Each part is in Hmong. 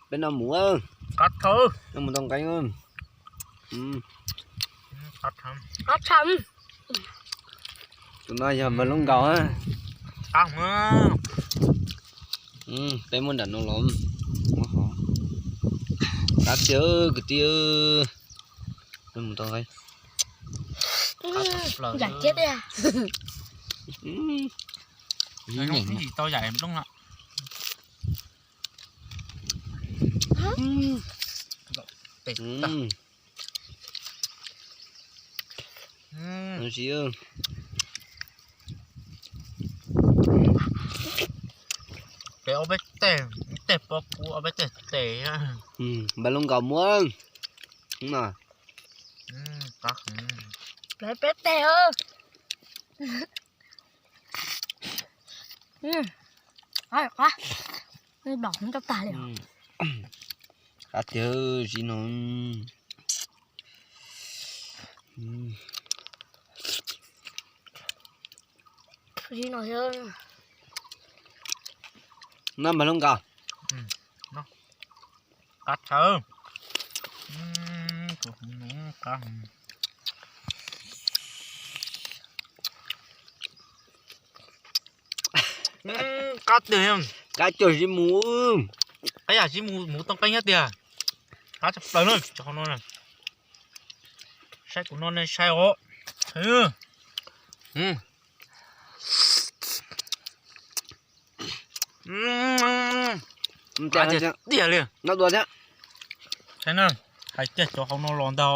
Peb noj mus, noj mus tau nqeeb. Tus no yog npawg Loob Nkaus. Peb muab nram no los, muab hov. Qab tiag kwv tij. Peb mus tau nqeeb. Yam tib tsis tau yam nplooj lawm. Peb ob peb teg, ib teg pob kub ob peb teg tes. Npawg Loob Nkaus muab. Peb teg. Qab, qab, qab tag li. Qab tiag zib no. Zib no. Noj npawg Loob Nkaus. Qab tshaj. Qab tiag. Qab cuag zib mus. Qab yam zib mus, mus tau nqeeb nyob tiag. Qab tshaj plaws na, cov hauv no na. Saib kuv no nej saib os. Tiag li. Noj dua thiab. Saib na, hais kiag cov hauv no los ntag.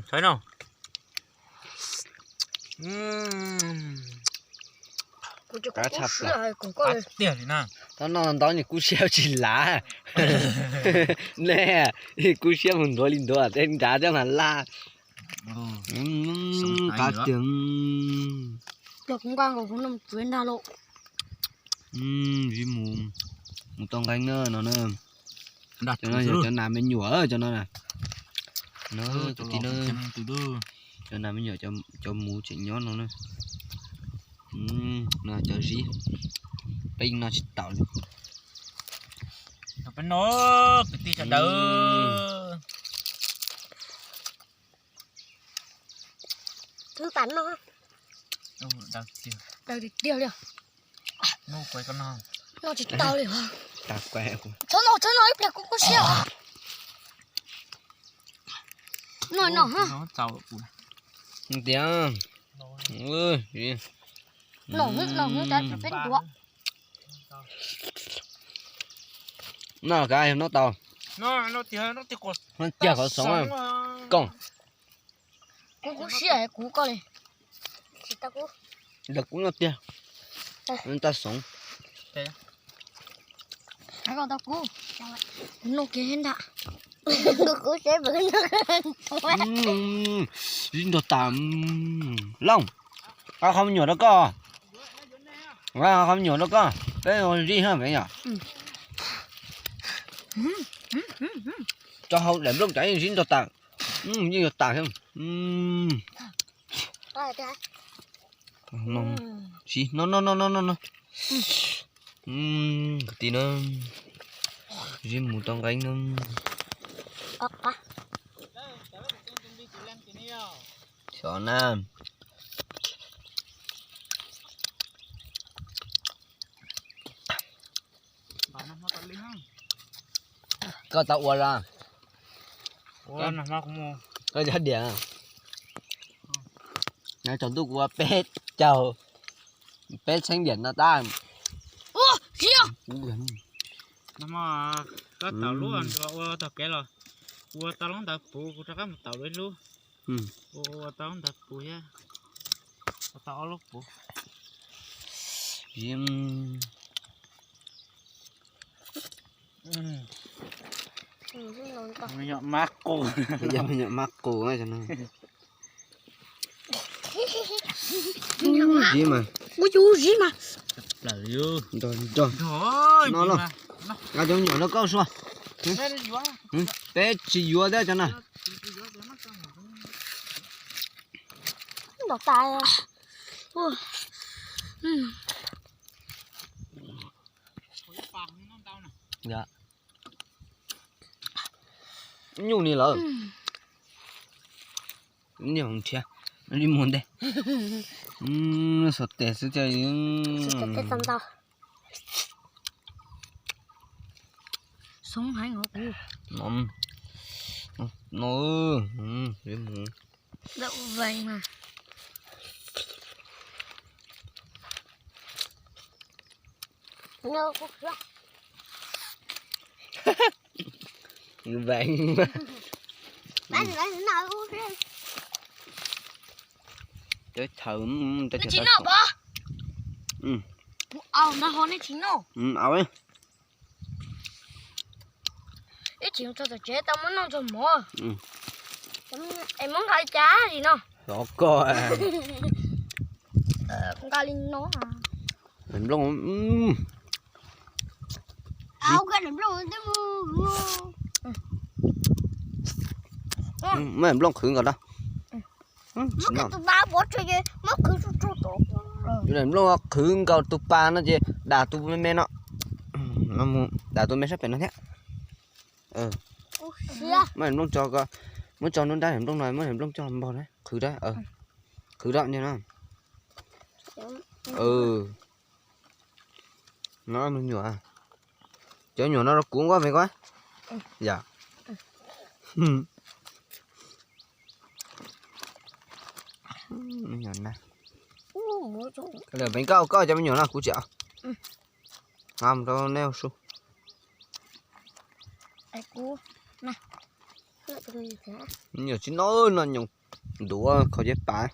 Saib na. Qab tshaj plaws. Qab tiag li na. Tau noj ntau nws kub siab tsis lav. Nej, kub siab mus ntuav li ntuav tej nrad thiab mas laj. Qab tiag. Zib mus, mus tau nqeeb na no na. Cov no yog cov nas me nyuam cov no na. No kwv tij na, cov nas me nyuam, cov muv tseem nyob no na. No cov zib, peb yeej noj tsis tau li. Peb no kwv tij sawv daws. Twb tas no. Daws tiag tiag li. Noj tsis tau li. Txhob noj, txhob noj ib pliag kub kub siab. Noj noj. Tiag. Noj noj peb ntuav. Noj kav noj tau. Noj tiag, qhov xoov koom. Kub kub siab kuv koj li. Daws kub noj tiag. Noj tau xoov. Koj tau kub. Noj kiag ntag. Zib ntog tas. Looj, qhov me nyuam rau koj. Qhov me nyuam rau koj, peb zib ha me nyuam. Tso hau daim nplooj cas yeej zib ntog tas. Yeej yuav tas thiab. Zib no no no no no. Kwv tij na, zib mus tau nqeeb na. Xyov na. Koj tau ua los? Koj cov diam. Tsaus ntuj kuv ua peb caug, peb txheeb diam no tab. Koj tau lub ua tog kev los, kuv ua tau lub ntawd puv, kuv rov qab mus tau lub ib lub. Ua tau lub ntawd puv thiab, ua tau ob lub puv. Me nyuam mab qus. Yog me nyuam mab qus. Zib mas. Ua yus zib mas. Nrog nrog no los. Nqa cov me nyuam rau koj sua. Peb tsis yuav thiab cov na. Ntaus tas. Nyuj ni lawm. Nrhiav li mus ntej. Xuas tes xwb. No, li mus. Vees. Teb chaws, teb chaws tau. Au, ib chim txog tom tsev tau muab noj txog mov. Es muab nqa li cas li no? Xyov koj. Nqa li no. Nplooj. Muab nplooj qhwv nkaus da. Nplooj qhwv nkaus tus pas no ces dam tus me me no. Dam tus me sab pem no thiab. Muab nplooj tso, muab tso nruab nrab nplooj no, muab nplooj coj npog na, qhwv da. Qhwv da no. No me nyuam. Cov me nyuam no rau kuv nqa me ko. Yam. Peev koj, koj cov me nyuam no kuv tsis. Mus rau nej su. Me nyuam tsis no, no nyoos ntuav khaus ceb pas.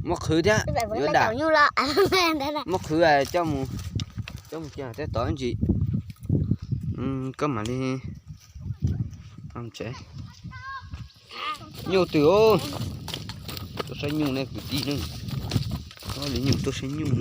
Muab qhwv thiab, yuav dam. Muab qhwv coj mus, coj mus cia tej tod ntsis. Koj mam li tsev. Nyuj twg? Tuaj saib nyuj ne kwv tij ne. Li nyuj tuaj saib nyuj.